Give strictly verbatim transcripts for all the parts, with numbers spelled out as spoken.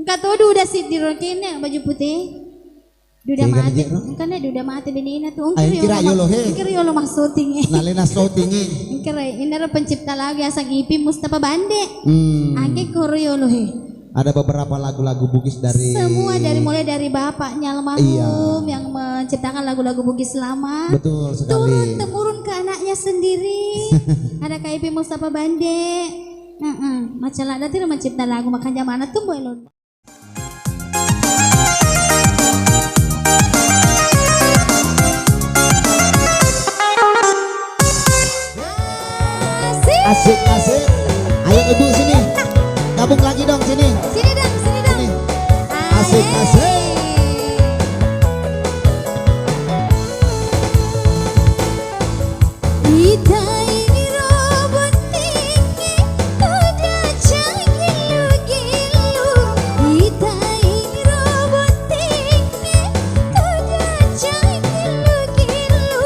Engka to duda siddi ro kene baju putih. Duda mate. Engka ne duda mate benena tu. Engkira yolo he. Engkira yolo massuting e. Nalena syuting e. Engkira inaro pencipta lagu aseng Ipin Mustafa Bande. Hmm. Angke koro yolo he. Ada beberapa lagu-lagu Bugis dari semua dari, mulai dari bapaknya almarhum yang menciptakan lagu-lagu Bugis lama. Betul sekali. Turun temurun ke anaknya sendiri. Ada Kak Ipin Mustafa Bande. Heeh, macam ladde tu mencipta lagu, makanya mana tu boy lo. Asik. Asik, asik. Ayo ibu sini. Gabung lagi dong sini. Sini dong, sini dong. Sini. Asik, asik. Itaingi ro bottingnge, todaca gillu-gillu. Itaingi ro bottingnge, todaca gillu-gillu.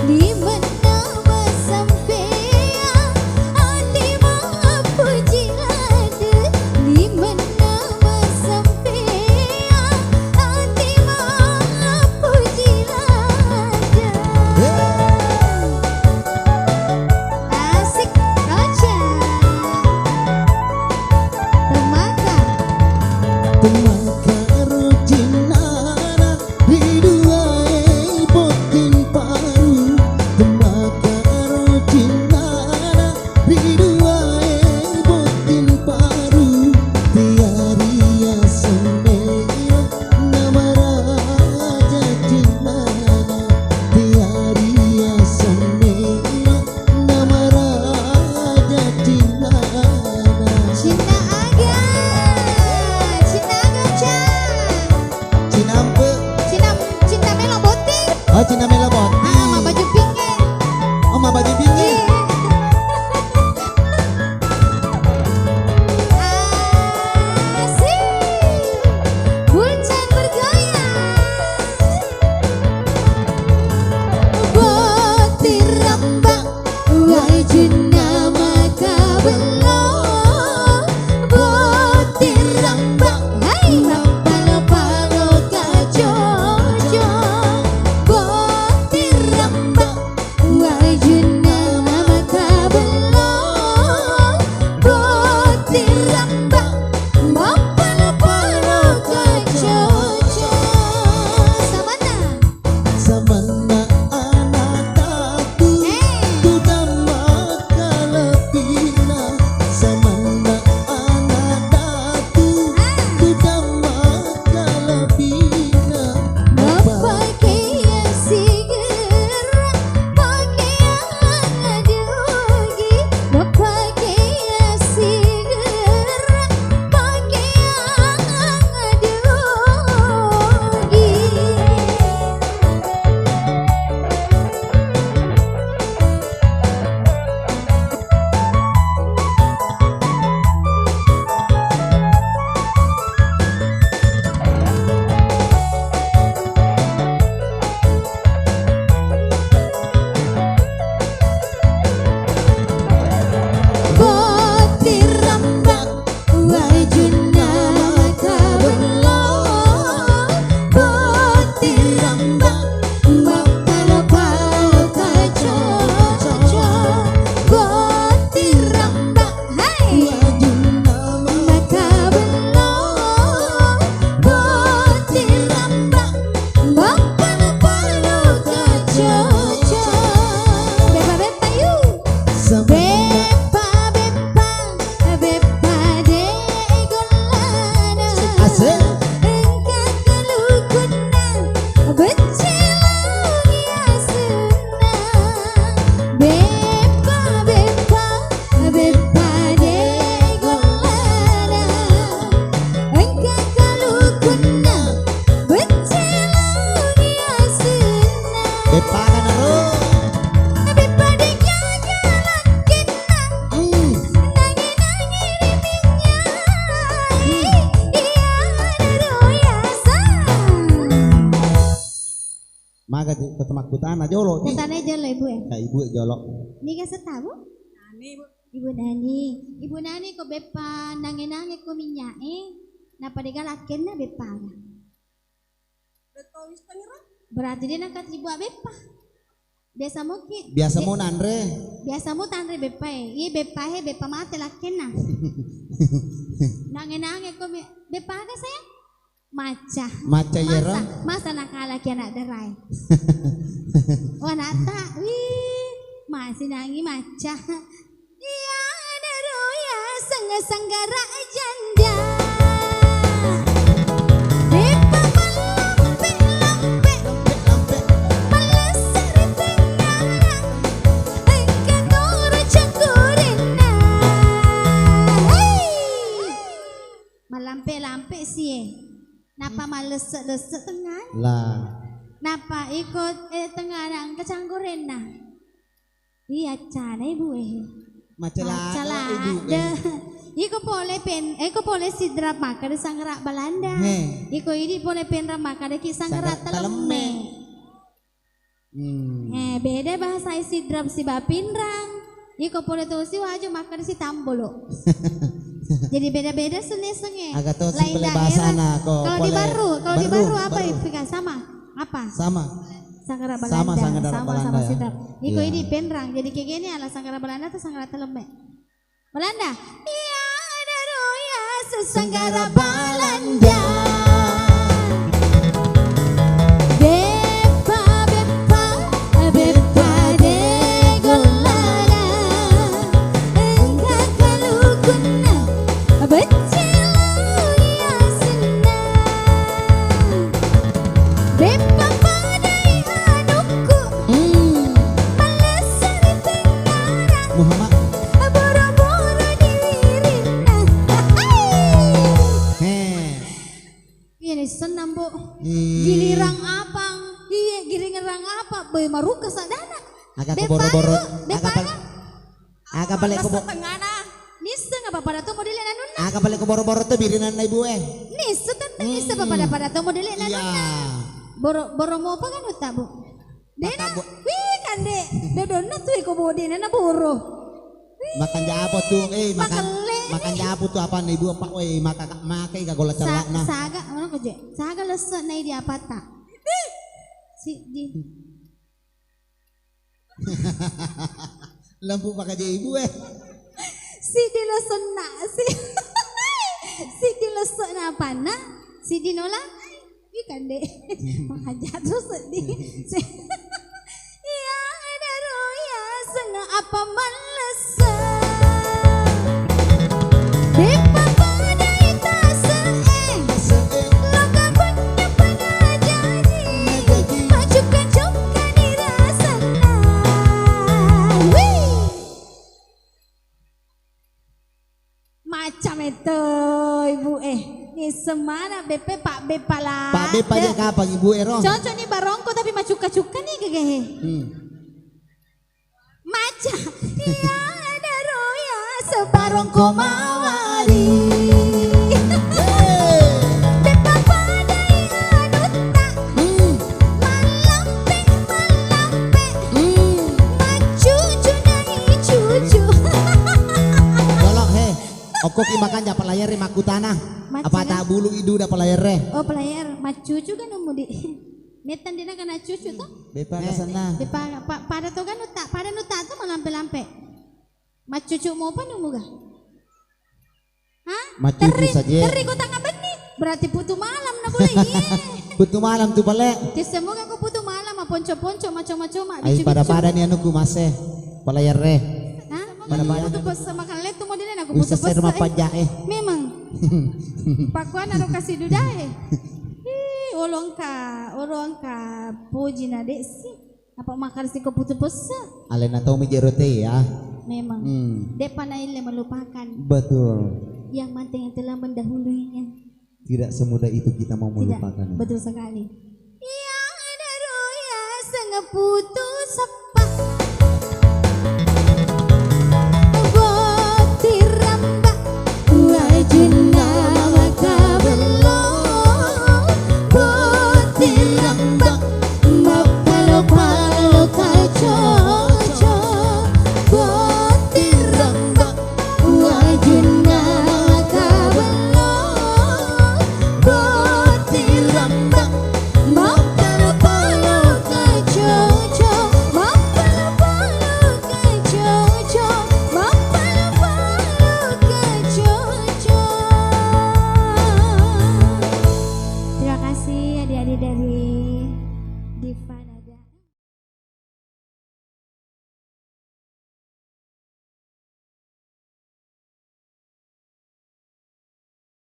Limenna masampeang, ati mappuji ladde. Limenna masampeang, ati mappuji ladde. Asik, kocak. Temaka. Temaka ro cinnana ri duae botting paru. Temaka ro cinnana ri duae botting paru. Tiaria sennena namaraja cinnana. Tiaria sennena namaraja cinnana. Cinna aga, cinna aga, Ca. Cinampe. Cinam-, cinta melo botting. Oh, cinta melo botting. Ah, ma baju pink e. Oh, ma baju pink e. Iya. Asik. Bulcan bergoyang. Botting ramba. Wajunna maka bello, botting ramba, hai mappalo-palo kacoco, botting ramba, wajunna maka bello, botting ramba, mappalo-palo kacoco. Samanna. Samanna ana datu, eh, tudang makkalebina. Samanna ana datu, ah, tudang makkalebina. Mappakaiya sigera, pakeang adogi. Mappakaiya sigera, pakeang adogi. Botting ramba. Wajunna maka bello, botting ramba, mappalo-palo kacoco, botting ramba, hai. Wajunna maka bello, botting ramba, mappalo-palo kacoco. Beppa-beppa, yu. Beppa, beppa. Beppa de gollana. Asik. Engka kalukunna, beccelungi asenna. Beppa, beppa, beppa de gollana. Engka kalukunna, beccelungi asenna. Beppa kanaro. Beppa de jaja lakkenna. Hmm. Nangi-nangi ri minynyai, iyanaro yaseng. Maga tu, tette makkutana jolo, Ci. Kutana jolo, Ibu e. Ka Ibu e jolo. Niga setta, Bu? Nani, Bu. Ibu Nani. Ibu Nani, ko beppa nange-nange ko minyak e. Nappa dega lakkenna beppaga. Berarti de' nakatibuang beppa. Biasa moki. Biasa mo nanre. Biasa mo tanre beppa e. Iye beppa e, beppa mate lakkenna. Nange-nange ko me-, beppaga sayang? Macca. Macca iyaro? Masa, masa nakalaki anak derae. Oh, anakta, wih, masih nangi macca. Iya, ada roya, sengga-senggara janda. Beppa malampe-lampe, malesse're tengngana, engka toro canggorenna. Hei! Malampe-lampe sie. Nappa mallesse-lesse tengngana. Lah. Nappa iko, eh, tengngana engka canggorenna. Iya, accana ibu e. Macca ladde. Macca ladde. Iko pole pen-, eh, iko pole sidrap makkeda sanggara Balanda. He. Iko idi pole penrang makkeda ki sanggara talemme. Hmm. Eh, beda bahasa sidrap siba pinrang. Iko pole tosi waju makkeda si tambolo. Jadi beda-beda senni sengi. Aga tosi pole bahasana ko. Kalau di Baru, kalau di Baru apa? Sama. Apa? Sama. Sanggara Balanda. Sama, sanggara Balanda, sama sidrap. Iko idi penrang. Jadi kayak gini ala sanggara Balanda atau sanggara talemme. Balanda. Iya, ada roya, sesanggara Balanda. Beppa, beppa, beppa de gollana. Engka kalukunna, beccelo iya senna. Beppa padai anukku, hmm, malesse're tengngana. Muhammad. Boro-boro di wirinna. He. Iya, ni senna, Bu. Hmm. Gilirang apa? Iya, gilirang apa? Boy maruka sadana. Aga ko boro-boro. Beppa, aga pal-, aga pale ko bo-, tengana. Nisseng apa pada to modele nanunna? Aga pale ko boro-boro to birinanna ibu e. Nisseng tante, nisseng apa pada-pada to modele nanunna. Iya. Boro, boro mopa kan utta, Bu? Dena, wih, kande. Dodonna tu iko bo dena na boro. Wih. Makan japo tu, eh, makan, makelle. Makan japo tu apa nih, Bu, apa, weh, maka, makai ka gola celana. Saga, mana ko je? Saga lesse nai di apa ta? Ih. Si di. Lempu pakai je ibu, eh. Si di lesse na, si. Si di lesse na apa na? Si di nola? Ih, kande. Makanja tu sedih. Iya, ada roya, senga apa malesa. Beppa padai tase, eh. Loka punya pengajaji. Macuka-cuka di rasana. Wih. Macca metto ibu e. Nisseng mana beppe, Pak Beppa la. Pak Beppa je kapang ibu e ro. Cocok ni barongko tapi macukka-cukka ni gege he. Hmm. Macca. Iya ada roya sebarongko mawari. Beppa padai anutta. Hmm. Mallampe, mallampe. Hmm. Maccucu nai cucu. Jolo he. Okko ki makanja pelayar e makkutana. Apa ta bulu idu da pelayar e? Oh, pelayar, maccucu kan umudi. Metan dina kana cucu to? Beppa kasanna. Beppa pa-, pada to kan utta, pada nutta to malampe-lampe. Maccucu mopa numuga? Hah? Maccucu saje. Terri, terri ko tangnga benni. Berarti putu malam na boleh, iye. Putu malam tu pale. Semoga ko putu malam, ma ponco-ponco, ma coma-coma, ai bicu-bicu. Pada-pada ni anuku mase. Pala yarre. Hah? Pada-pada. Putu pesse makalle tu modele na ko putu pesse. Wis rumah pajak, eh. Memang. Pakuan aro kasi duda, eh. Ih, olongka, olongka puji na dek si. Apa makan siko putu pesse? Alena tau mi jero te ya. Memang. Hmm. Depa naille melupakan. Betul. Yang penting yang telah mendahuluinya. Tidak semudah itu kita mau melupakan. Tidak. Betul sekali. Iya, ada roya sengeputu sep-